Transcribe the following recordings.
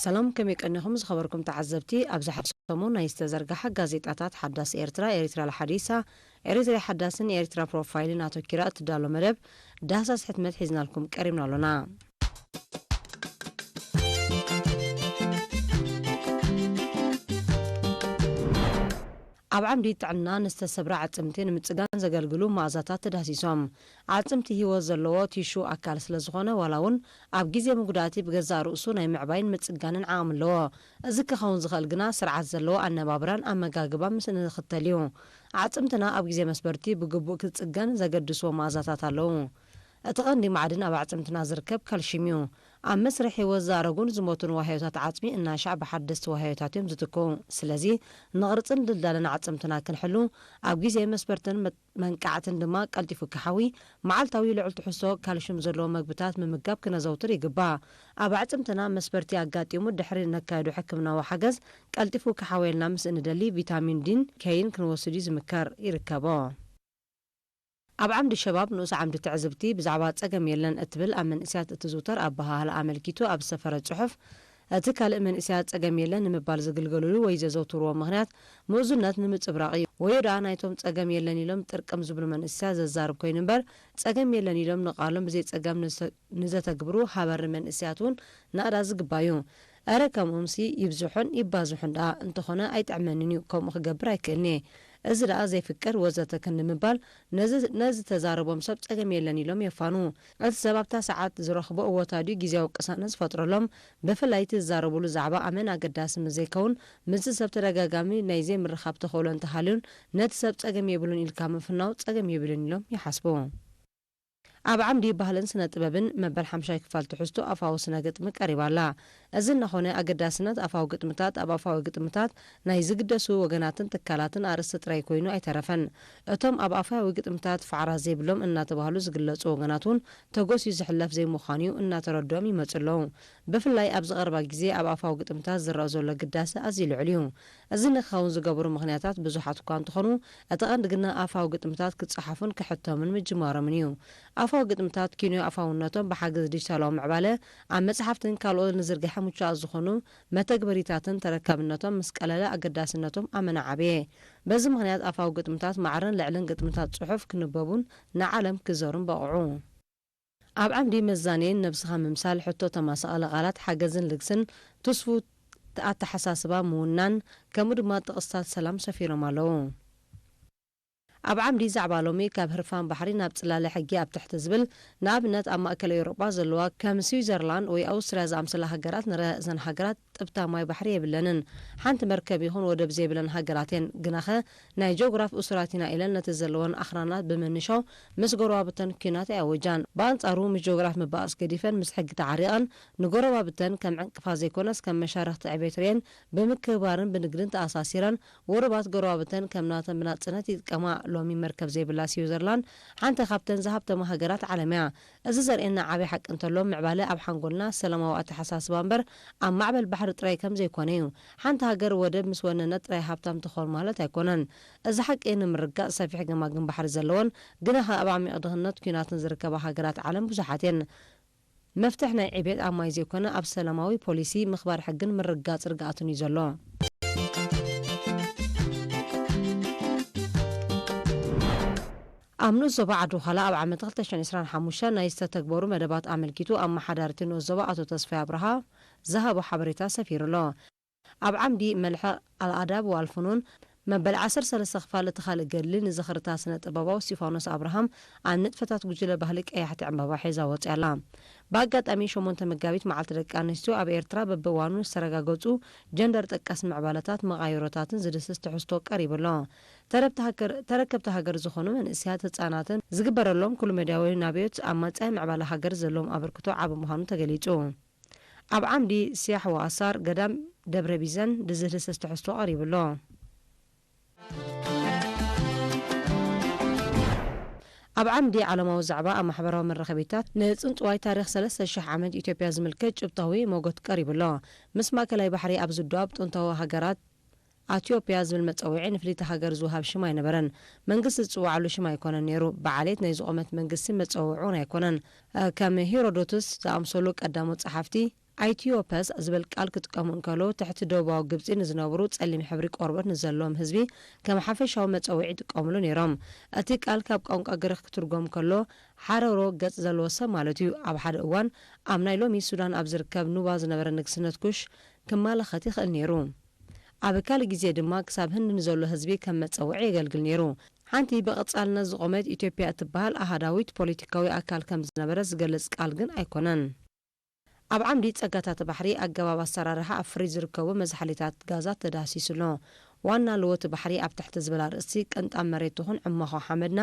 ሰላም፣ ከመይ ቀኒኹም ዝኸበርኩም ተዓዘብቲ? ኣብ ዝሓለፈ ሰሙን ናይ ዝተዘርግሓ ጋዜጣታት ሓዳስ ኤርትራ፣ ኤሪትራ ለሓዲሳ፣ ኤሪትራ ሓዳስን ኤሪትራ ፕሮፋይልን ኣተኪራ እትዳሎ መደብ ዳህሳስ ሕትመት ሒዝናልኩም ቀሪብና ኣሎና። ኣብ ዓምዲ ጥዕና ንዝተሰብረ ኣዕጽምቲ ንምጽጋን ዘገልግሉ መኣዛታት ተዳህሲሶም። ኣዕጽምቲ ህይወት ዘለዎ ቲሹ ኣካል ስለ ዝኾነ፣ ዋላ እውን ኣብ ግዜ መጉዳእቲ ብገዛእ ርእሱ ናይ ምዕባይን ምጽጋንን ዓቕሚ ኣለዎ። እዚ ክኸውን ዝኽእል ግና ስርዓት ዘለዎ ኣነባብራን ኣመጋግባን ምስ እንኽተል እዩ። ኣዕጽምትና ኣብ ግዜ መስበርቲ ብግቡእ ክጽገን ዘገድስዎ መኣዛታት ኣለዉ። እቲ ቀንዲ ማዕድን ኣብ ኣዕጽምትና ዝርከብ ካልሽም እዩ። ኣብ መስርሕ ህይወት ዝኣረጉን ዝሞቱን ዋህዮታት ዓጽሚ እናሻዕ ብሓደስቲ ዋህዮታት እዮም ዝትክኡ። ስለዚ ንቕርጽን ድልዳለን ኣዕጽምትና ክንሕሉ፣ ኣብ ግዜ መስበርትን መ-፣ መንቃዕትን ድማ ቀልጢፉ ክሓዊ፣ መዓልታዊ ልዑል ትሕዝቶ ካልሽም ዘለዎ መግብታት ምምጋብ ክነዘውትር ይግባእ። ኣብ ኣዕጽምትና መስበርቲ ኣጋጢሙ ድሕሪ ነካይዶ ሕክምናዊ ሓገዝ ቀልጢፉ ክሓወየልና ምስ እንደሊ ቪታሚን ዲን ኬይን ክንወስድ እዩ ዝምከር። ይርከቦ። ኣብ ዓምዲ ሸባብ ንኡስ ዓምዲ ትዕዝብቲ ብዛዕባ ጸገም የለን እትብል ኣብ መንእሰያት እትዝውተር ኣበሃህላ ኣመልኪቱ ኣብ ዝሰፈረ ጽሑፍ፣ እቲ ካልእ መንእሰያት ጸገም የለን ንምባል ዝግልገሉሉ ወይ ዘዘውትርዎ ምኽንያት ምእዙነት ንምጽብራቕ እዩ። ወዮ ደኣ ናይቶም ጸገም የለን ኢሎም ጥርቅም ዝብሉ መንእሰያት ዘዛርብ ኮይኑ እምበር፣ ጸገም የለን ኢሎም ንቓሎም ብዘይ ጸገም ንዘ-፣ ንዘተግብሩ ሃበሪ መንእሰያት እውን ናእዳ ዝግባእ እዩ። እረ ከምኡምሲ ይብዝሑን ይባዝሑን ደኣ፣ እንተኾነ ኣይጥዕመንን እዩ፣ ከምኡ ክገብር ኣይክእልን እየ፣ እዚ ደኣ ዘይፍቀድ ወዘተ ክንዲ ምባል፣ ነዚ፣ ነዚ ተዛረቦም ሰብ ጸገም የለን ኢሎም የፋኑ። እቲ ሰብ ኣብታ ሰዓት ዝረኽቦ እወታ ድዩ ግዜያዊ ቅሳነት ዝፈጥረሎም፣ ብፍላይ እቲ ዝዛረብሉ ዛዕባ ኣመን ኣገዳሲ ምስ ዘይከውን፣ ምስዚ ሰብ ተደጋጋሚ ናይ ዘይምርኻብ ተኽእሎ እንተሃልዩን፣ ነቲ ሰብ ጸገም የብሉን ኢልካ ምፍናው ጸገም የብሉን ኢሎም ይሓስቡ። ኣብ ዓምዲ ባህልን ስነ ጥበብን መበል ሓምሻይ ክፋል ትሕዝቶ ኣፋዊ ስነ ግጥሚ ቀሪባ ኣላ። እዚ እናኾነ ኣገዳስነት ኣፋዊ ግጥምታት ኣብ ኣፋዊ ግጥምታት ናይ ዝግደሱ ወገናትን ትካላትን ኣርእስቲ ጥራይ ኮይኑ ኣይተረፈን። እቶም ኣብ ኣፋዊ ግጥምታት ፋዕራ ዘይብሎም እናተባህሉ ዝግለጹ ወገናት እውን ተጎስዩ ዝሕለፍ ዘይምዃኑ እዩ እናተረድኦም ይመጹ ኣለዉ። ብፍላይ ኣብዚ ቀረባ ግዜ ኣብ ኣፋዊ ግጥምታት ዝረኣ ዘሎ ግዳሰ ኣዝዩ ልዑል እዩ። እዚ ንክኸውን ዝገበሩ ምኽንያታት ብዙሓት እኳ እንተኾኑ፣ እቲ ቀንዲ ግና ኣፋዊ ግጥምታት ክጸሓፉን ክሕተሙን ምጅማሮምን እዩ። ኣፋዊ ግጥምታት ኪኖ ኣፋውነቶም ብሓገዝ ዲጂታላዊ ምዕባለ ኣብ መጽሓፍትን ካልኦት ንዝርግሐ ምቹኣት ዝኾኑ መተግበሪታትን ተረካብነቶም ምስ ቀለለ ኣገዳስነቶም ኣመና ዓበየ። በዚ ምኽንያት ኣፋዊ ግጥምታት ማዕረን ልዕልን ግጥምታት ጽሑፍ ክንበቡን ንዓለም ክዘሩን በቕዑ። ኣብ ዓምዲ መዛነይን ነብስኻ ምምሳል፣ ሕቶ ተማሳቓሊ ቃላት፣ ሓገዝን ልግስን፣ ትስፉው ኣተሓሳስባ ምውናን፣ ከምኡ ድማ ጥቕስታት ሰላም ሰፊሮም ኣለዉ። ኣብ ዓምዲ ዛዕባ ሎሚ፣ ካብ ህርፋን ባሕሪ ናብ ጽላለ ሕጊ ኣብ ትሕቲ ዝብል፣ ንኣብነት ኣብ ማእከል ኤውሮጳ ዘለዋ ከም ስዊዘርላንድ ወይ ኣውስትርያ ዝኣምሰላ ሃገራት ንርኣ። እዘን ሃገራት ጥብታ ማይ ባሕሪ የብለንን። ሓንቲ መርከብ ይኹን ወደብ ዘይብለን ሃገራት እየን። ግናኸ ናይ ጂኦግራፍ እሱራት ኢና ኢለን ነቲ ዘለወን ኣኽራናት ብምንሻው ምስ ጎረባብተን ኲናት ኣየወጃን። ብኣንጻሩ ምስ ጂኦግራፍ ምባኣስ ገዲፈን ምስ ሕጊ ተዓሪቐን ንጎረባብተን ከም ዕንቅፋት ዘይኮነስ ከም መሻርኽቲ ዕቤት ርእየን ብምክብባርን ብንግድን ተኣሳሲረን ውሩባት ጎረባብተን ከም ናተን ብናጽነት ይጥቀማ። ሎሚ መርከብ ዘይብላ ስዊዘርላንድ ሓንቲ ካብተን ዝሃብተማ ሃገራት ዓለም እያ። እዚ ዘርእየና ዓቢ ሓቂ እንተሎ፣ ምዕባለ ኣብ ሓንጎልና ሰላማዊ ኣተሓሳስባ እምበር ኣብ ማዕበል ባሕሪ ጥራይ ከም ዘይኮነ እዩ። ሓንቲ ሃገር ወደብ ምስ ወነነት ጥራይ ሃብታም ትኾን ማለት ኣይኮነን። እዚ ሓቂ ንምርጋጽ ሰፊሕ ገማግም ባሕሪ ዘለወን፣ ግና ከኣ ኣብ ዓሚቕ ድኽነት ኲናትን ዝርከባ ሃገራት ዓለም ብዙሓት እየን። መፍትሕ ናይ ዕቤት ኣብ ማይ ዘይኮነ ኣብ ሰላማዊ ፖሊሲ፣ ምኽባር ሕግን ምርጋጽ ርግኣትን እዩ ዘሎ። ኣብ ንኡስ ዞባ ዓዲ ዃላ ኣብ ዓመት ክልተ ሽሕን ዕስራን ሓሙሽተን ናይ ዝተተግበሩ መደባት ኣመልኪቱ ኣመሓዳሪ እቲ ንኡስ ዞባ ኣቶ ተስፋይ ኣብርሃ ዝሃቦ ሓበሬታ ሰፊሩ ኣሎ። ኣብ ዓምዲ መልሕቕ ኣልኣዳብ ዋልፍኑን መበል ዓሰርተ ሰለስተ ክፋል እቲ ካልእ ገድሊ ንዝኽርታ ስነ ጥበባዊ እስጢፋኖስ ኣብርሃም ኣብ ንጥፈታት ጉጅለ ባህሊ ቀያሕቲ ዕምባባ ሒዛ ወፂኣ ኣላ። ብኣጋጣሚ ሸሞንተ መጋቢት መዓልቲ ደቂ ኣንስትዮ ኣብ ኤርትራ በብእዋኑ ዝተረጋገፁ ጀንደር ጠቀስ ምዕባለታት መቓይሮታትን ዝድስስ ትሕዝቶ ቀሪቡ ኣሎ። ተረብቲ ሃገር-፣ ተረከብቲ ሃገር ዝኾኑ መንእሰያት ህጻናትን ዝግበረሎም ኩሉ መዳያዊ ናብዮት ኣብ መጻኢ ምዕባለ ሃገር ዘለዎም ኣበርክቶ ዓቢ ምዃኑ ተገሊጹ። ኣብ ዓምዲ ሲያሕ ወኣሳር ገዳም ደብረ ቢዘን ዝድስስ ትሕዝቶ ቀሪቡ ኣሎ። ኣብ ዓምዲ ዓለማዊ ዛዕባ ኣብ ማሕበራዊ መራኸቢታት ንጽንጽዋይ ታሪኽ ሰለስተ ሽሕ ዓመት ኢትዮጵያ ዝምልከት ጭብጣዊ ሞጎት ቀሪቡ ኣሎ። ምስ ማእከላይ ባሕሪ ኣብ ዝድዋብ ጥንታዊ ሃገራት ኣትዮጵያ ዝብል መጸውዒ ንፍልይቲ ሃገር ዝውሃብ ሽም ኣይነበረን። መንግስቲ ዝጽውዓሉ ሽም ኣይኮነን ነይሩ። ብዓሌት ናይ ዝቖመት መንግስቲ መጸውዒ እውን ኣይኮነን። ከም ሄሮዶትስ ዝኣምሰሉ ቀዳሞት ጸሓፍቲ ኣይቲዮፐስ ዝብል ቃል ክጥቀሙ እንከለዉ፣ ትሕቲ ደቡባዊ ግብጺ ንዝነብሩ ጸሊም ሕብሪ ቆርበት ንዘለዎም ህዝቢ ከም ሓፈሻዊ መጸውዒ ይጥቀምሉ ነይሮም። እቲ ቃል ካብ ቋንቋ ግሪኽ ክትርጎም ከሎ፣ ሓረሮ ገጽ ዘለዎ ሰብ ማለት እዩ። ኣብ ሓደ እዋን ኣብ ናይ ሎሚ ሱዳን ኣብ ዝርከብ ኑባ ዝነበረ ንግስነት ኩሽ ክመላኸት ይኽእል ነይሩ። ኣብ ካልእ ግዜ ድማ ክሳብ ህንዲ ንዘሎ ህዝቢ ከም መጸውዒ የገልግል ነይሩ። ሓንቲ ብቐጻልነት ዝቖመት ኢትዮጵያ እትበሃል ኣሃዳዊት ፖለቲካዊ ኣካል ከም ዝነበረ ዝገልጽ ቃል ግን ኣይኮነን። ኣብ ዓምዲ ጸጋታት ባሕሪ ኣገባብ ኣሰራርሓ ኣብ ፍሪጅ ዝርከቡ መዝሓሊታት ጋዛት ተዳህሲሱ ኣሎ። ዋና ልዎት ባሕሪ ኣብ ትሕቲ ዝብል ኣርእስቲ ቅንጣብ መሬት ትኹን ዕማኾ ሓመድና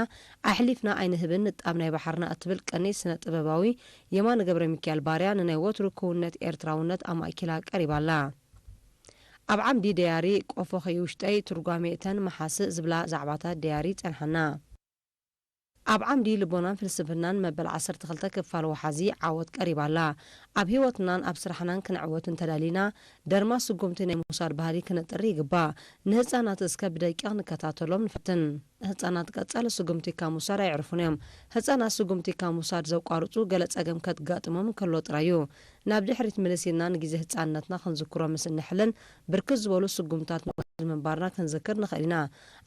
ኣሕሊፍና ኣይንህብን ንጣብ ናይ ባሕርና እትብል ቀነይ ስነ ጥበባዊ የማነ ገብረሚካኤል ባርያ ንናይ ወትሩ ክውንነት ኤርትራውነት ኣማእኪላ ቀሪባ ኣላ። ኣብ ዓምዲ ደያሪ ቆፎኺ ውሽጠይ ትርጓሜ እተን መሓስእ ዝብላ ዛዕባታት ደያሪ ይጸንሓና። ኣብ ዓምዲ ልቦናን ፍልስፍናን መበል ዓሰርተ ክልተ ክፋል ወሓዚ ዓወት ቀሪባ ኣላ። ኣብ ህይወትናን ኣብ ስራሕናን ክንዕወት እንተዳሊና፣ ደርማ ስጉምቲ ናይ ምውሳድ ባህሊ ክነጥሪ ይግባእ። ንህጻናት እስከ ብደቂቕ ንከታተሎም ንፈትን። ህጻናት ቀጻሊ ስጉምቲ ካብ ምውሳድ ኣየዕርፉን እዮም። ህጻናት ስጉምቲ ካብ ምውሳድ ዘቋርጹ ገለ ጸገም ከጋጥሞም እንከሎ ጥራይ እዩ። ናብ ድሕሪት ምልስ ኢልና ንግዜ ህጻንነትና ክንዝክሮ ምስ እንሕልን፣ ብርክት ዝበሉ ስጉምታት ንወስድ ምንባርና ክንዝክር ንኽእል ኢና።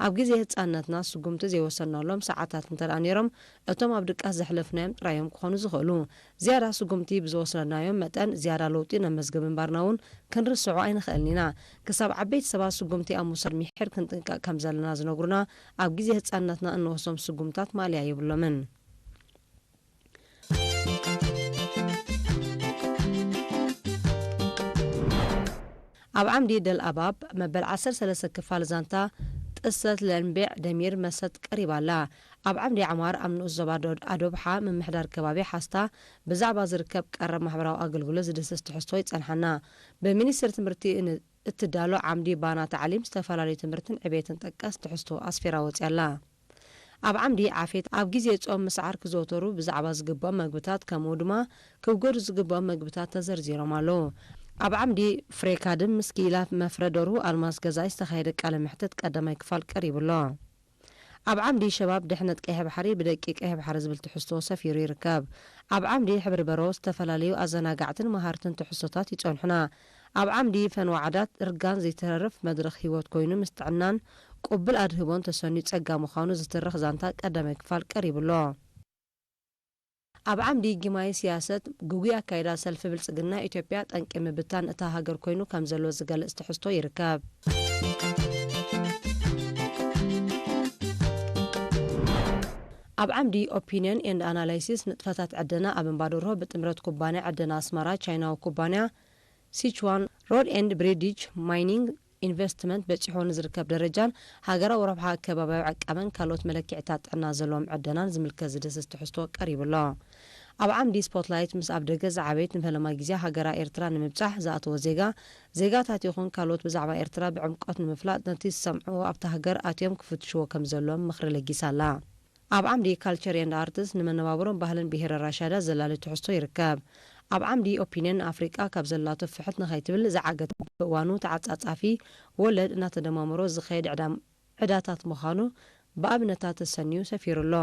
ኣብ ግዜ ህጻንነትና ስጉምቲ ዘይወሰድናሎም ሰዓታት እንተ ደኣ ነይሮም፣ እቶም ኣብ ድቃስ ዘሕለፍናዮም ጥራይ እዮም ክኾኑ ዝኽእሉ። ዝያዳ ስጉምቲ ብዝወሰድናዮም መጠን፣ ዝያዳ ለውጢ ነመዝግብ ምንባርና እውን ክንርስዖ ኣይንኽእልን ኢና። ክሳብ ዓበይቲ ሰባት ስጉምቲ ኣብ ምውሳድ ምሒር ክንጥንቀቕ ከም ዘለና ዝነግሩና፣ ኣብ ግዜ ህጻንነትና እንወስዶም ስጉምታት ማእለያ የብሎምን። ኣብ ዓምዲ ደል ኣባብ መበል ዓሰርተ ሰለስተ ክፋል ዛንታ ጥሰት ለንቤዕ ደሚር መሰት ቀሪባ ኣላ። ኣብ ዓምዲ ዓማር ኣብ ንኡስ ዞባ ዶ-፣ ኣዶብሓ ምምሕዳር ከባቢ ሓስታ ብዛዕባ ዝርከብ ቀረብ ማሕበራዊ ኣገልግሎት ዝድህስስ ትሕዝቶ ይጸንሓና። ብሚኒስትሪ ትምህርቲ ን-፣ እትዳሎ ዓምዲ ባና ታዕሊም ዝተፈላለዩ ትምህርትን ዕቤትን ጠቀስ ትሕዝቶ ኣስፊራ ወጺኣ ኣላ። ኣብ ዓምዲ ዓፌት ኣብ ግዜ ጾም ምስዓር ክዘውተሩ ብዛዕባ ዝግብኦም መግብታት ከምኡ ድማ ክውገዱ ዝግብኦም መግብታት ተዘርዚሮም ኣለዉ። ኣብ ዓምዲ ፍሬካድም ምስ ክኢላ መፍረደሩ ኣልማዝ ገዛኢ ዝተኻየደ ቃለ መሕትት ቀዳማይ ክፋል ቀሪቡ ኣሎ። ኣብ ዓምዲ ሸባብ ድሕነት ቀይሕ ባሕሪ ብደቂ ቀይሕ ባሕሪ ዝብል ትሕዝቶ ሰፊሩ ይርከብ። ኣብ ዓምዲ ሕብሪ በሮ ዝተፈላለዩ ኣዘናጋዕትን መሃርትን ትሕዝቶታት ይጸንሑና። ኣብ ዓምዲ ፈን ዋዕዳት እርጋን ዘይተርፍ መድረኽ ህይወት ኮይኑ ምስ ጥዕናን ቅቡል ኣድህቦን ተሰንዩ ጸጋ ምዃኑ ዝትርኽ ዛንታ ቀዳማይ ክፋል ቀሪቡ ኣሎ። ኣብ ዓምዲ ግማይ ስያሰት ግጉይ ኣካይዳ ሰልፊ ብልጽግና ኢትዮጵያ ጠንቂ ምብታን እታ ሃገር ኮይኑ ከም ዘሎ ዝገልጽ ትሕዝቶ ይርከብ። ኣብ ዓምዲ ኦፒንየን ኤንድ ኣናላይሲስ ንጥፈታት ዕደና ኣብ እምባደርሆ ብጥምረት ኩባንያ ዕደና ኣስመራ ቻይናዊ ኩባንያ ሲችዋን ሮድ ኤንድ ብሪድጅ ማይኒንግ ኢንቨስትመንት በጺሖ ንዝርከብ ደረጃን ሃገራዊ ረብሓ ኣከባቢያዊ ዕቃበን ካልኦት መለክዒታት ጥዕና ዘለዎም ዕደናን ዝምልከት ዝድህስስ ትሕዝቶ ቀሪቡ ኣሎ። ኣብ ዓምዲ ስፖትላይት ምስ ኣብ ደገ ዝዓበየት ንፈለማ ግዜ ሃገራ ኤርትራ ንምብጻሕ ዝኣተወ ዜጋ፣ ዜጋታት ይኹን ካልኦት ብዛዕባ ኤርትራ ብዕምቆት ንምፍላጥ ነቲ ዝሰምዕዎ ኣብታ ሃገር ኣትዮም ክፍትሽዎ ከም ዘለዎም ምኽሪ ለጊሳ ኣላ። ኣብ ዓምዲ ካልቸር ኤንድ ኣርትስ ንመነባብሮን ባህልን ብሄረ ራሻዳ ዘላሊ ትሕዝቶ ይርከብ። ኣብ ዓምዲ ኦፒንየን ንኣፍሪቃ ካብ ዘላቶ ፍሕት ንኸይትብል ዝዓገተ ብእዋኑ ተዓጻጻፊ ወለድ እናተደማመሮ ዝኸይድ ዕዳ-፣ ዕዳታት ምዃኑ ብኣብነታት ተሰንዩ ሰፊሩ ኣሎ።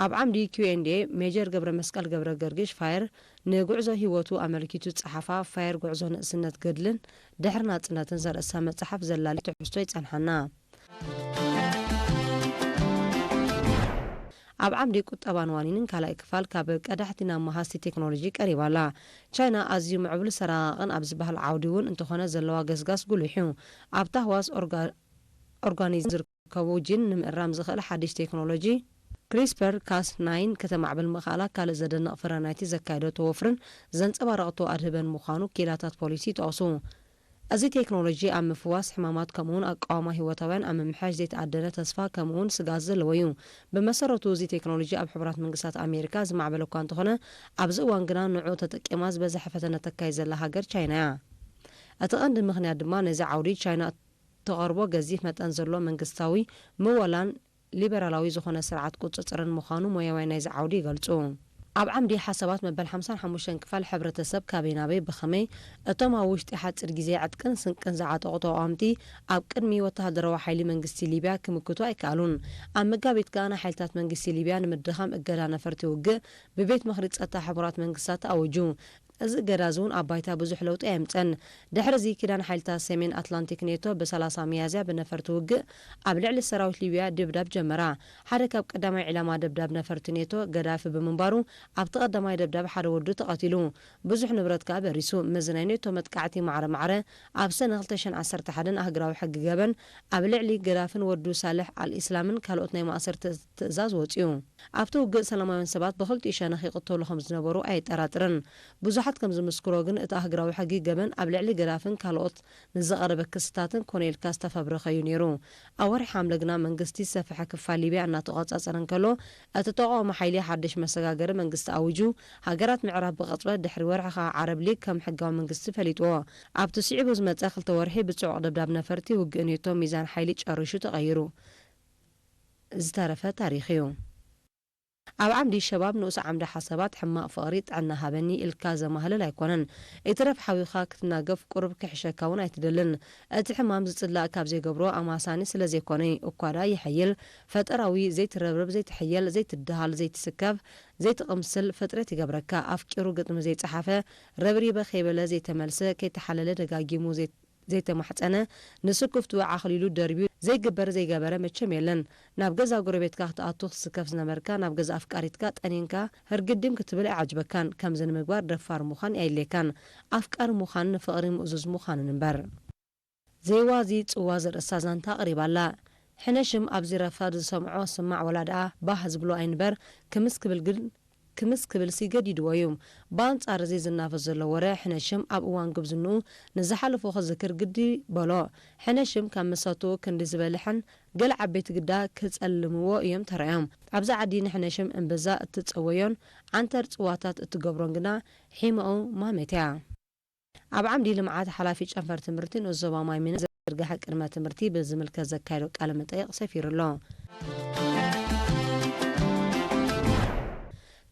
ኣብ ዓምዲ ኪው ኤንድ ኤ ሜጀር ገብረ መስቀል ገብረ ገርግሽ ፋየር ንጉዕዞ ህይወቱ ኣመልኪቱ ዝጸሓፋ ፋየር ጉዕዞ ንእስነት ገድልን ድሕሪ ናጽነትን ዘርእስታ መጽሓፍ ዘላሊ ትሕዝቶ ይጸንሓና። ኣብ ዓምዲ ቁጠባን ዋኒንን ካልኣይ ክፋል ካብ ቀዳሕቲ ናብ መሃዝቲ ቴክኖሎጂ ቀሪባ ኣላ። ቻይና ኣዝዩ ምዕቡል ሰራቕን ኣብ ዝበሃል ዓውዲ እውን እንተኾነ ዘለዋ ገስጋስ ጉሉሕ እዩ። ኣብ ታህዋስ ኦርጋ-፣ ኦርጋኒዝም ዝርከቡ ጂን ንምእራም ዝኽእል ሓድሽ ቴክኖሎጂ ክሪስፐር ካስ ናይን ከተማዕብል ምኽኣላ ካልእ ዘደንቕ ፍረ ናይቲ ዘካየደቶ ወፍርን ዘንጸባረቕቶ ኣድህበን ምዃኑ ክኢላታት ፖሊሲ ይጠቕሱ። እዚ ቴክኖሎጂ ኣብ ምፍዋስ ሕማማት ከምኡውን ኣቃውማ ህይወታውያን ኣብ ምምሕያሽ ዘይተኣደነ ተስፋ ከምኡውን ስግኣት ዘለዎ እዩ። ብመሰረቱ እዚ ቴክኖሎጂ ኣብ ሕቡራት መንግስታት ኣሜሪካ ዝማዕበለ እኳ እንተኾነ፣ ኣብዚ እዋን ግና ንዑ ተጠቂማ ዝበዝሐ ፈተነ ተካይድ ዘላ ሃገር ቻይና እያ። እቲ ቀንዲ ምኽንያት ድማ ነዚ ዓውዲ ቻይና እተቐርቦ ገዚፍ መጠን ዘሎ መንግስታዊ ምወላን ሊበራላዊ ዝኾነ ስርዓት ቁጽጽርን ምዃኑ ሞያውያን ናይዚ ዓውዲ ይገልጹ። ኣብ ዓምዲ ሓሳባት መበል ሓምሳን ሓሙሽተን ክፋል ሕብረተሰብ ካበይ ናበይ ብኸመይ እቶም ኣብ ውሽጢ ሓጺር ግዜ ዕጥቅን ስንቅን ዝዓጠቑ ተቓወምቲ ኣብ ቅድሚ ወተሃደራዊ ሓይሊ መንግስቲ ሊብያ ክምክቱ ኣይከኣሉን። ኣብ መጋቢት ከኣ ንሓይልታት መንግስቲ ሊብያ ንምድኻም እገዳ ነፈርቲ ውግእ ብቤት ምኽሪ ጸጥታ ሕቡራት መንግስታት ተኣዊጁ። እዚ እገዳ እዚ እውን ኣብ ባይታ ብዙሕ ለውጢ ኣየምጸን። ድሕሪ እዚ ኪዳን ሓይልታት ሰሜን ኣትላንቲክ ኔቶ ብ ሰላሳ ሚያዝያ ብነፈርቲ ውግእ ኣብ ልዕሊ ሰራዊት ሊብያ ድብዳብ ጀመራ። ሓደ ካብ ቀዳማይ ዒላማ ደብዳብ ነፈርቲ ኔቶ ገዳፊ ብምንባሩ ኣብቲ ቀዳማይ ደብዳብ ሓደ ወዱ ተቐቲሉ። ብዙሕ ንብረት ከኣ በሪሱ። ምስዚ ናይ ኔቶ መጥቃዕቲ ማዕረ ማዕረ ኣብ ሰነ ክልተ ሽሕን ዓሰርተ ሓደን ኣህግራዊ ሕጊ ገበን ኣብ ልዕሊ ገዳፍን ወዱ ሳልሕ ኣልኢስላምን ካልኦት ናይ ማእሰርቲ ትእዛዝ ወጺኡ። ኣብቲ ውግእ ሰላማውያን ሰባት ብኽልቲኡ ሸነኽ ይቕተሉ ከም ዝነበሩ ኣየጠራጥርን። ብዙሓት ከም ዝምስክሮ ግን እቲ ኣህግራዊ ሕጊ ገበን ኣብ ልዕሊ ገዳፍን ካልኦት ንዝቐረበ ክስታትን ኮነ ኢልካ ዝተፈብረኸ እዩ ነይሩ። ኣብ ወርሒ ሓምለ ግና መንግስቲ ዝሰፍሐ ክፋል ሊብያ እናተቖጻጸረ እንከሎ እቲ ተቓዋሚ ሓይሊ ሓድሽ መሰጋገሪ መንግስቲ ኣዊጁ። ሃገራት ምዕራብ ብቐጽበት ድሕሪ ወርሒ ከኣ ዓረብ ሊግ ከም ሕጋዊ መንግስቲ ፈሊጥዎ። ኣብቲ ስዒቡ ዝመጸ ክልተ ወርሒ ብጽዑቕ ደብዳብ ነፈርቲ ውግእ ኔቶ ሚዛን ሓይሊ ጨሪሹ ተቐይሩ። ዝተረፈ ታሪኽ እዩ። ኣብ ዓምዲ ሸባብ ንኡስ ዓምዲ ሓሳባት ሕማቕ ፍቕሪ ጥዕና ሃበኒ ኢልካ ዘማህልል ኣይኮነን። ይትረፍ ሓዊኻ ክትናገፍ ቁሩብ ክሕሸካ እውን ኣይትደልን። እቲ ሕማም ዝጽላእ ካብ ዘይገብሮ ኣማሳኒ ስለ ዘይኮነ እኳ ደኣ ይሕይል። ፈጠራዊ፣ ዘይትረብርብ፣ ዘይትሕየል፣ ዘይትደሃል፣ ዘይትስከፍ፣ ዘይትቕምስል ፍጥረት ይገብረካ። ኣፍቂሩ ግጥሚ ዘይጸሓፈ፣ ረብሪበ ከይበለ ዘይተመልሰ፣ ከይተሓለለ ደጋጊሙ ዘይ ዘይተማሕጸነ፣ ንስክፍትኡ ዓኽሊሉ ደርብዩ ዘይግበር ዘይገበረ መቸም የለን። ናብ ገዛ ጎረቤትካ ክትኣቱ ክትስከፍ ዝነበርካ፣ ናብ ገዛ ኣፍቃሪትካ ጠኒንካ ህርግዲም ክትብል ኣይዓጅበካን። ከምዚ ንምግባር ደፋር ምዃን ኣየድልየካን። ኣፍቃሪ ምዃን ንፍቕሪ ምእዙዝ ምዃንን እምበር። ዘይዋዚ ጽዋ ዘርእስታ ዛንታ ኣቕሪባ ኣላ። ሕነሽም ኣብዚ ረፋድ ዝሰምዖ ስማዕ ወላ ደኣ ባህ ዝብሎ ኣይንበር ክምስ ክብል ግን ክምስ ክብልሲ ገዲድዎ እዩ። ብኣንጻር እዚ ዝናፈስ ዘሎ ወረ ሕነሽም ኣብ እዋን ጉብዝንኡ ንዝሓለፎ ክዝክር ግዲ በሎ። ሕነሽም ካብ መሰትኡ ክንዲ ዝበልሐን ገለ ዓበይቲ ግዳ ክጸልምዎ እዮም ተራእዮም። ኣብዚ ዓዲ ንሕነሽም እምብዛ እትጸወዮን ዓንተር ጽዋታት እትገብሮን ግና ሒመኡ ማመት እያ። ኣብ ዓምዲ ልምዓት ሓላፊ ጨንፈር ትምህርቲ ንኡስ ዞባ ማይሚነ ዝርግሐ ቅድመ ትምህርቲ ብዝምልከት ዘካየዶ ቃለ መጠይቕ ሰፊሩ ኣሎ።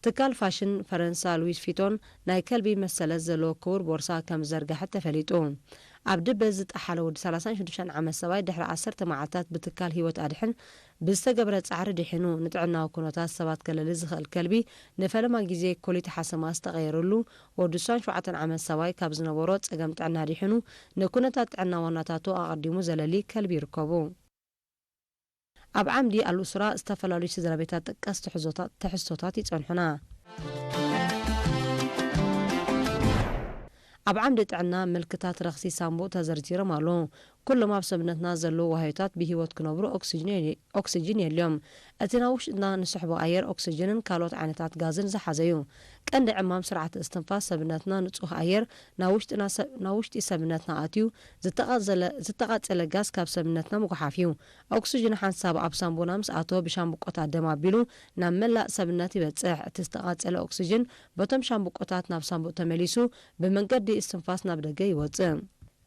ትካል ፋሽን ፈረንሳ ሉዊስ ፊቶን ናይ ከልቢ መሰለት ዘለዎ ክቡር ቦርሳ ከም ዝዘርግሐት ተፈሊጡ። ኣብ ድበ ዝጠሓለ ወዲ ሰላሳን ሽዱሽተን ዓመት ሰብኣይ ድሕሪ ዓሰርተ መዓልታት ብትካል ህይወት ኣድሕን ብዝተገብረ ጻዕሪ ድሒኑ። ንጥዕናዊ ኩነታት ሰባት ከለሊ ዝኽእል ከልቢ ንፈለማ ግዜ ኮሊት ሓሰማ ዝተቐየረሉ ወዲ ሱሳን ሸውዓተን ዓመት ሰብኣይ ካብ ዝነበሮ ጸገም ጥዕና ድሒኑ፣ ንኩነታት ጥዕና ዋናታቱ ኣቐዲሙ ዘለሊ ከልቢ ይርከቡ። ኣብ ዓምዲ ኣልኡስራ ዝተፈላለዩ ስድራ ቤታት ጠቀስ ትሕዞታት-፣ ትሕዝቶታት ይጸንሑና። ኣብ ዓምዲ ጥዕና ምልክታት ረኽሲ ሳምቡእ ተዘርዚሮም ኣለዉ። ኩሎም ኣብ ሰብነትና ዘለዉ ዋህዮታት ብህይወት ክነብሩ ኦክስጅን የድልዮም። ኦክስጅን የድልዮም። እቲ ናብ ውሽጥና ንስሕቦ ኣየር ኦክስጅንን ካልኦት ዓይነታት ጋዝን ዝሓዘ እዩ። ቀንዲ ዕማም ስርዓተ እስትንፋስ ሰብነትና ንጹህ ኣየር ናብ ውሽጥና ሰ-፣ ናብ ውሽጢ ሰብነትና ኣትዩ ዝተቓዘለ-፣ ዝተቓጸለ ጋዝ ካብ ሰብነትና ምጉሓፍ እዩ። ኦክስጅን ሓንሳብ ኣብ ሳምቡና ምስ ኣተወ ብሻምብቆታት ደም ኣቢሉ ናብ መላእ ሰብነት ይበጽሕ። እቲ ዝተቓጸለ ኦክስጅን በቶም ሻምብቆታት ናብ ሳምቡእ ተመሊሱ ብመንገዲ እስትንፋስ ናብ ደገ ይወጽእ።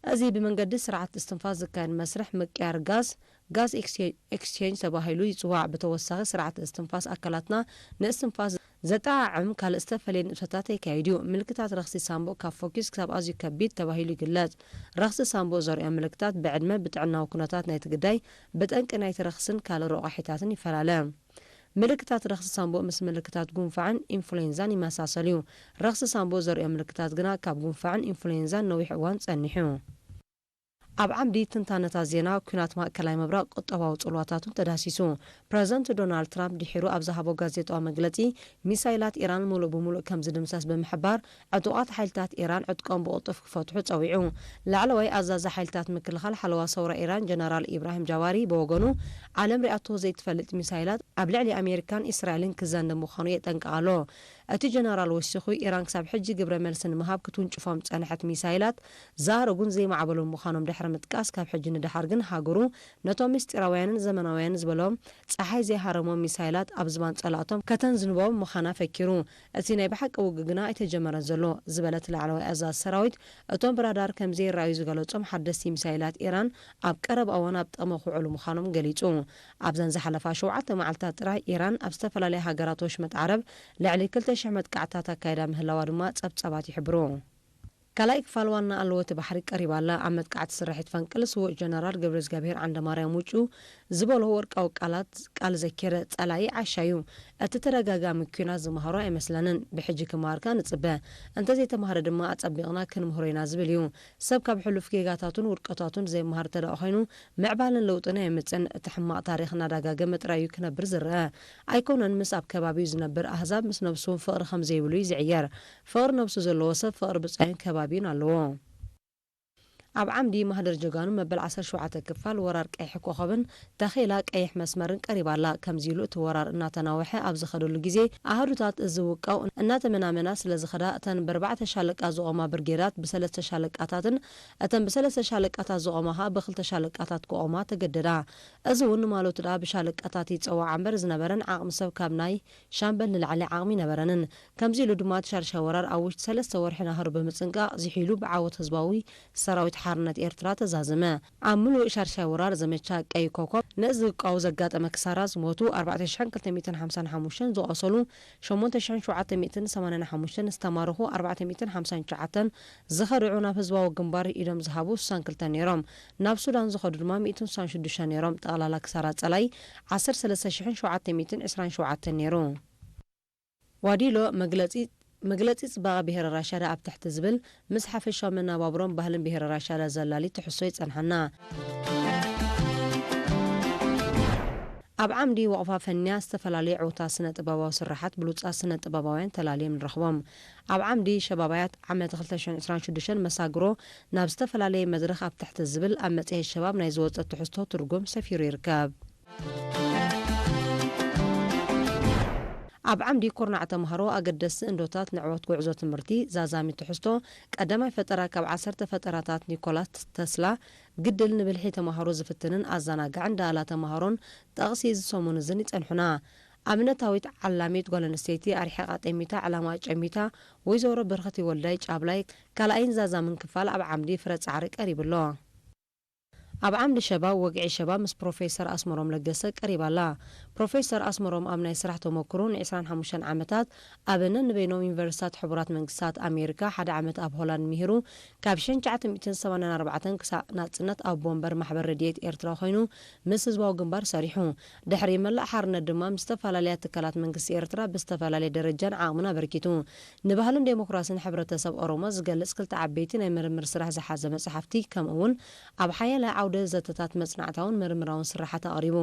እዚ ብመንገዲ ስርዓት እስትንፋስ ዝካየድ መስርሕ ምቅያር ጋዝ፣ ጋዝ ኤክስቼ-፣ ኤክስቼንጅ ተባሂሉ ይጽዋዕ። ብተወሳኺ ስርዓት እስትንፋስ ኣካላትና ንእስትንፋስ ዘጠዓዕም ካልእ ዝተፈለየ ንጥፈታት የካይድ እዩ። ምልክታት ረኽሲ ሳምቡእ ካብ ፈኲስ ክሳብ ኣዝዩ ከቢድ ተባሂሉ ይግለጽ። ረኽሲ ሳምቡእ ዘርእዮ ምልክታት ብዕድመ፣ ብጥዕናዊ ኩነታት ናይቲ ግዳይ፣ ብጠንቂ ናይቲ ረኽስን ካልእ ረቋሒታትን ይፈላለ። ምልክታት ረኽሲ ሳምቡእ ምስ ምልክታት ጉንፋዕን ኢንፍሉዌንዛን ይመሳሰል እዩ። ረኽሲ ሳምቡእ ዘርእዮ ምልክታት ግና ካብ ጉንፋዕን ኢንፍሉዌንዛን ነዊሕ እዋን ጸኒሑ። ኣብ ዓምዲ ትንታነታት ዜና፣ ኲናት ማእከላይ ምብራቕ ቁጠባዊ ጽልዋታቱን ተዳህሲሱ። ፕረዚደንት ዶናልድ ትራምፕ ድሒሩ ኣብ ዝሃቦ ጋዜጣዊ መግለጺ፣ ሚሳይላት ኢራን ምሉእ ብምሉእ ከም ዝድምሰስ ብምሕባር፣ ዕጡቓት ሓይልታት ኢራን ዕጥቆም ብቕልጡፍ ክፈትሑ ጸዊዑ። ላዕለዋይ ኣዛዚ ሓይልታት ምክልኻል ሓለዋ ሰውራ ኢራን ጀነራል ኢብራሂም ጃዋሪ ብወገኑ፣ ዓለም ሪኣቶ ዘይትፈልጥ ሚሳይላት ኣብ ልዕሊ ኣሜሪካን እስራኤልን ክዘንብ ምዃኑ የጠንቅቕ ኣሎ። እቲ ጀነራል ወሲኹ፣ ኢራን ክሳብ ሕጂ ግብረ መልሲ ንምሃብ ክትውንጭፎም ዝጸንሐት ሚሳይላት ዝኣረጉን ዘይማዕበሉን ምዃኖም ድሕሪ ምጥቃስ፣ ካብ ሕጂ ንደሓር ግን ሃገሩ ነቶም ምስጢራውያንን ዘመናውያንን ዝበሎም ጸሓይ ዘይሃረሞም ሚሳይላት ኣብ ዝባን ጸላእቶም ከተንዝንቦም ምዃና ፈኪሩ። እቲ ናይ ብሓቂ ውግእ ግና ኣይተጀመረን ዘሎ ዝበለ እቲ ላዕለዋይ ኣዛዚ ሰራዊት፣ እቶም ብራዳር ከም ዘይረኣዩ ዝገለጾም ሓደስቲ ሚሳይላት ኢራን ኣብ ቀረባ እዋን ኣብ ጥቕሚ ክውዕሉ ምዃኖም ገሊጹ። ኣብዘን ዝሓለፋ ሸውዓተ መዓልታት ጥራይ ኢራን ኣብ ዝተፈላለያ ሃገራት ወሽመጥ ዓረብ ልዕሊ ክልተ ሽሕ መጥቃዕትታት ኣካይዳ ምህላዋ ድማ ጸብጻባት ይሕብሩ። ካልኣይ ክፋል ዋና ኣለዎ እቲ ባሕሪ ቀሪባ ኣላ። ኣብ መጥቃዕቲ ስርሒት ፈንቅል ስዉእ ጀነራል ገብረእግዚኣብሄር ዓንደማርያም ውጩ ዝበሎ ወርቃዊ ቃላት ቃል ዘኪረ፣ ጸላኢ ዓሻ እዩ። እቲ ተደጋጋሚ ኲናት ዝመሃሮ ኣይመስለንን። ብሕጂ ክመሃርካ ንጽበ። እንተዘይተማህረ ድማ ኣጸቢቕና ክንምህሮ ኢና ዝብል እዩ። ሰብ ካብ ሕሉፍ ጌጋታቱን ውድቀታቱን ዘይመሃር ተደኣ ኮይኑ፣ ምዕባለን ለውጥን ኣየምጽእን። እቲ ሕማቕ ታሪኽ እናዳጋገመ ጥራይ እዩ ክነብር ዝረአ። ኣይኮነን ምስ ኣብ ከባቢኡ ዝነብር ኣህዛብ ምስ ነብሱ እውን ፍቕሪ ከም ዘይብሉ እዩ ዝዕየር። ፍቕሪ ነብሱ ዘለዎ ሰብ ፍቕሪ ብጻዩን ከባቢኡን ኣለዎ። ኣብ ዓምዲ ማህደር ጀጋኑ መበል ዓሰርተ ሸውዓተ ክፋል ወራር ቀይሕ ኮኸብን ታኼላ ቀይሕ መስመርን ቀሪባ ኣላ። ከምዚ ኢሉ እቲ ወራር እናተናውሐ ኣብ ዝኸደሉ ግዜ፣ ኣሃዱታት እዚ ውቃው እናተመናመና ስለ ዝኸዳ፣ እተን ብኣርባዕተ ሻለቃ ዝቖማ ብርጌዳት ብሰለስተ ሻለቃታትን እተን ብሰለስተ ሻለቃታት ዝቖማ ኸኣ ብኽልተ ሻለቃታት ክቖማ ተገደዳ። እዚ እውን ንማለቱ ደኣ ብሻለቃታት ይጸዋዕ እምበር ዝነበረን ዓቕሚ ሰብ ካብ ናይ ሻምበል ንላዕሊ ዓቕሚ ነበረንን። ከምዚ ኢሉ ድማ እቲ ሻድሻይ ወራር ኣብ ውሽጢ ሰለስተ ወርሒ ናህሩ ብምጽንቃቕ ዝሒሉ ብዓወት ህዝባዊ ሰራዊት ሓርነት ኤርትራ ተዛዘመ። ኣብ ምሉእ ሻድሻይ ወራር ዘመቻ ቀይ ኮኮብ ነዚ ውቃው ዘጋጠመ ክሳራ ዝሞቱ ኣርባዕተ ሽሕን ክልተ ሚእትን ሓምሳን ሓሙሽተን ዝቖሰሉ ሸሞንተ ሽሕን ሸውዓተ ሚእትን ሰማንያን ሓሙሽተን ዝተማረኹ ኣርባዕተ ሚእትን ሓምሳን ትሽዓተን ዝኸድዑ ናብ ህዝባዊ ግንባር ኢዶም ዝሃቡ ስሳን ክልተን ነይሮም። ናብ ሱዳን ዝኸዱ ድማ ሚእትን ስሳን ሽዱሽተን ነይሮም። ጠቕላላ ክሳራ ጸላኢ ዓሰርተ ሰለስተ ሽሕን ሸውዓተ ሚእትን ዕስራን ሸውዓተን ነይሩ። ዋዲሎ መግለጺ መግለጺ ጽባቐ ብሄረ ራሻዳ ኣብ ትሕቲ ዝብል ምስ ሓፈሻዊ መነባብሮን ባህልን ብሄረ ራሻዳ ዘላሊ ትሕዝቶ ይጸንሓና። ኣብ ዓምዲ ወቕፋ ፈንያ ዝተፈላለዩ ዕውታት ስነ ጥበባዊ ስርሓት ብሉጻት ስነ ጥበባውያን ተላልዮም ንረኽቦም። ኣብ ዓምዲ ሸባባያት ዓመት ክልተ ሽሕን ዕስራን ሽዱሽተን መሳግሮ ናብ ዝተፈላለየ መድረኽ ኣብ ትሕቲ ዝብል ኣብ መጽሔት ሸባብ ናይ ዝወጸ ትሕዝቶ ትርጉም ሰፊሩ ይርከብ። ኣብ ዓምዲ ኩርናዕ ተምሃሮ ኣገደስቲ እንዶታት ንዕወት ጉዕዞ ትምህርቲ ዛዛሚ ትሕዝቶ ቀዳማይ ፈጠራ ካብ ዓሰርተ ፈጠራታት ኒኮላስ ተስላ ግድል ንብልሒ ተምሃሮ ዝፍትንን ኣዘናጋዕን ዳእላ ተምሃሮን ጠቕሲ እዚ ሰሙን እዝን ይጸንሑና። ኣብነታዊት ዓላሚት ጓል ኣንስተይቲ ኣርሒቓ ጠሚታ ዕላማ ጨሚታ ወይዘሮ ብርኽቲ ወልዳይ ጫብላይ ካልኣይን ዛዛምን ክፋል ኣብ ዓምዲ ፍረ ጻዕሪ ቀሪቡ ኣሎ። ኣብ ዓምዲ ሸባብ ወግዒ ሸባብ ምስ ፕሮፌሰር ኣስመሮም ለገሰ ቀሪባ ኣላ። ፕሮፌሰር ኣስመሮም ኣብ ናይ ስራሕ ተመክሮ ንዕስራን ሓሙሽተን ዓመታት ኣብ ነንበይኖም ዩኒቨርሲታት ሕቡራት መንግስታት ኣሜሪካ፣ ሓደ ዓመት ኣብ ሆላንድ ምሂሩ፣ ካብ ሽሕን ትሽዓተ ሚእትን ሰማንያን ኣርባዕተን ክሳዕ ናጽነት ኣቦ ወንበር ማሕበር ረድኤት ኤርትራ ኮይኑ ምስ ህዝባዊ ግንባር ሰሪሑ። ድሕሪ መላእ ሓርነት ድማ ምስ ዝተፈላለያ ትካላት መንግስቲ ኤርትራ ብዝተፈላለየ ደረጃን ዓቕምን ኣበርኪቱ። ንባህልን ዴሞክራስን ሕብረተሰብ ኦሮሞ ዝገልጽ ክልተ ዓበይቲ ናይ ምርምር ስራሕ ዝሓዘ መጽሓፍቲ፣ ከምኡ እውን ኣብ ሓያለ ዓውደ ዘተታት መጽናዕታውን ምርምራውን ስራሓት ኣቕሪቡ።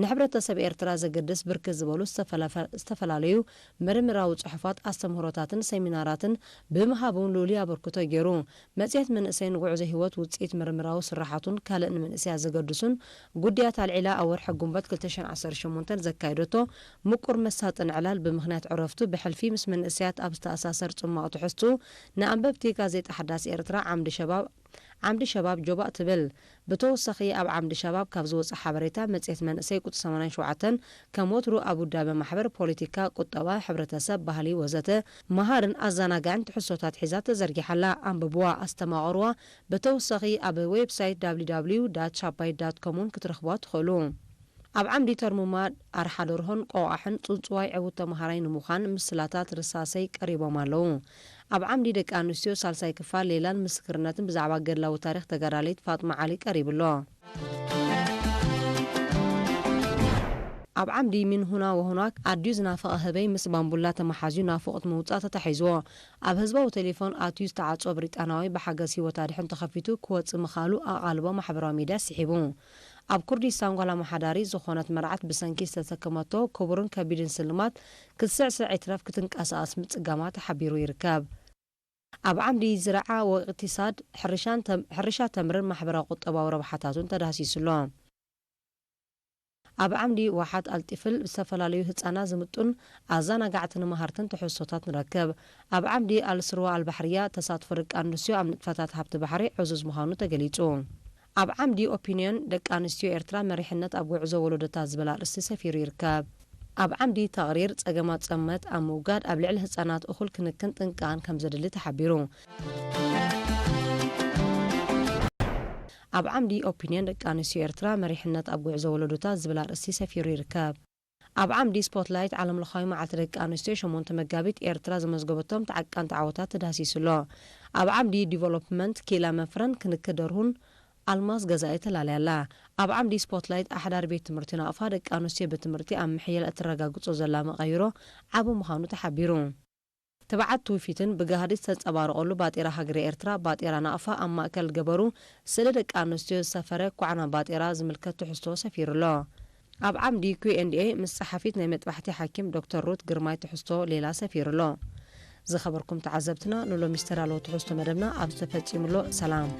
ንሕብረተሰብ ኤርትራ ዘገድስ ብርክት ዝበሉ ዝተፈለፈ-፣ ዝተፈላለዩ ምርምራዊ ጽሑፋት፣ ኣስተምህሮታትን ሰሚናራትን ብምሃብ እውን ልኡሉይ ኣበርክቶ ገይሩ። መጽሔት መንእሰይን ጉዕዞ ህይወት ውጽኢት ምርምራዊ ስራሓቱን ካልእ ንመንእሰያት ዘገድሱን ጉዳያት ኣልዒላ ኣብ ወርሒ ግንቦት ክልተ ሽሕን ዓሰርተ ሸሞንተን ዘካየደቶ ምቁር መሳጥን ዕላል ብምኽንያት ዕረፍቱ ብሕልፊ ምስ መንእሰያት ኣብ ዝተኣሳሰር ጽማቕ ትሕዝቱ ንኣንበብቲ ጋዜጣ ሓዳስ ኤርትራ ዓምዲ ሸባብ ዓምዲ ሸባብ ጆባእ ትብል። ብተወሳኺ ኣብ ዓምዲ ሸባብ ካብ ዝወጽእ ሓበሬታ መጽሔት መንእሰይ ቁጽሪ ሰማንያን ሸውዓተን ከም ወትሩ ኣብ ውዳበ ማሕበር፣ ፖለቲካ፣ ቁጠባ፣ ሕብረተሰብ፣ ባህሊ ወዘተ መሃርን ኣዘናጋዕን ትሕዝቶታት ሒዛ ተዘርጊሓ ኣላ። ኣንብብዋ፣ ኣስተማቕርዋ። ብተወሳኺ ኣብ ዌብሳይት ዳብሊው ዳብሊው ዳብሊው ዳት ሻባይ ዳት ኮም እውን ክትረኽብዋ ትኽእሉ። ኣብ ዓምዲ ተርሙማ ኣርሓ ደርሆን ቆቋሕን ጽውጽዋይ ዕዉት ተመሃራይ ንምዃን ምስላታት ርሳሰይ ቀሪቦም ኣለዉ። ኣብ ዓምዲ ደቂ ኣንስትዮ ሳልሳይ ክፋል ሌላን ምስክርነትን ብዛዕባ ገድላዊ ታሪኽ ተጋዳሊት ፋጥማ ዓሊ ቀሪቡ ኣሎ። ኣብ ዓምዲ ሚን ሁና ወሁና ኣድዩ ዝናፈቐ ህበይ ምስ ባምቡላ ተመሓዝዩ ናፍቖት ምውጻእ ተታሒዝዎ። ኣብ ህዝባዊ ቴሌፎን ኣትዩ ዝተዓጽወ ብሪጣናዊ ብሓገዝ ህይወት ኣድሕን ተኸፊቱ ክወጽእ ምኽኣሉ ኣቓልቦ ማሕበራዊ ሚድያ ስሒቡ። ኣብ ኩርዲስታን ጓል ኣመሓዳሪ ዝኾነት መርዓት ብሰንኪ ዝተሰከመቶ ክቡርን ከቢድን ስልማት ክትስዕስዕ ይትረፍ ክትንቀሳቐስ ምጽጋማ ተሓቢሩ ይርከብ። ኣብ ዓምዲ ዝርዓ ወቅቲሳድ ሕርሻን ተም-፣ ሕርሻ ተምርን ማሕበራዊ ቁጠባዊ ረብሓታቱን ተዳህሲሱ ኣሎ። ኣብ ዓምዲ ዋሓት ኣልጢፍል ዝተፈላለዩ ህጻናት ዝምጡን ኣዘናጋዕትን መሃርትን ትሕዝቶታት ንረክብ። ኣብ ዓምዲ ኣልስርዋ ኣልባሕርያ ተሳትፎ ደቂ ኣንስትዮ ኣብ ንጥፈታት ሃብቲ ባሕሪ ዕዙዝ ምዃኑ ተገሊጹ። ኣብ ዓምዲ ኦፒንዮን ደቂ ኣንስትዮ ኤርትራ መሪሕነት ኣብ ጉዕዞ ወለዶታት ዝብል ኣርእስቲ ሰፊሩ ይርከብ። ኣብ ዓምዲ ተቕሪር ጸገማት ጸመት ኣብ ምውጋድ ኣብ ልዕሊ ህጻናት እኹል ክንክን ጥንቃቕን ከም ዘድሊ ተሓቢሩ። ኣብ ዓምዲ ኦፒንዮን ደቂ ኣንስትዮ ኤርትራ መሪሕነት ኣብ ጉዕዞ ወለዶታት ዝብል ኣርእስቲ ሰፊሩ ይርከብ። ኣብ ዓምዲ ስፖትላይት ዓለምለኻዊ መዓልቲ ደቂ ኣንስትዮ ሸሞንተ መጋቢት ኤርትራ ዘመዝገበቶም ተዓቃንቲ ዓወታት ተዳህሲሱ ኣሎ። ኣብ ዓምዲ ዲቨሎፕመንት ኪኢላ መፍረን ክንክደርሁን ኣልማዝ ገዛኢ ተላልያላ። ኣብ ዓምዲ ስፖትላይት ኣሕዳሪ ቤት ትምህርቲ ናቕፋ ደቂ ኣንስትዮ ብትምህርቲ ኣብ ምሕያል እትረጋግጾ ዘላ መቐይሮ ዓቢ ምዃኑ ተሓቢሩ። ትብዓት ትውፊትን ብጋህዲ ዝተንጸባረቐሉ ባጤራ ሃገረ ኤርትራ፣ ባጤራ ናቕፋ፣ ኣብ ማእከል ገበሩ ስእሊ ደቂ ኣንስትዮ ዝሰፈረ ኳዕና ባጤራ ዝምልከት ትሕዝቶ ሰፊሩሎ። ኣብ ዓምዲ ኪዩ ኤንድ ኤ ምስ ጸሓፊት ናይ መጥባሕቲ ሓኪም ዶክተር ሩት ግርማይ ትሕዝቶ ሌላ ሰፊሩሎ። ዝኸበርኩም ተዓዘብትና፣ ንሎሚ ዝተዳለወ ትሕዝቶ መደብና ኣብዚ ተፈጺሙሎ። ሰላም።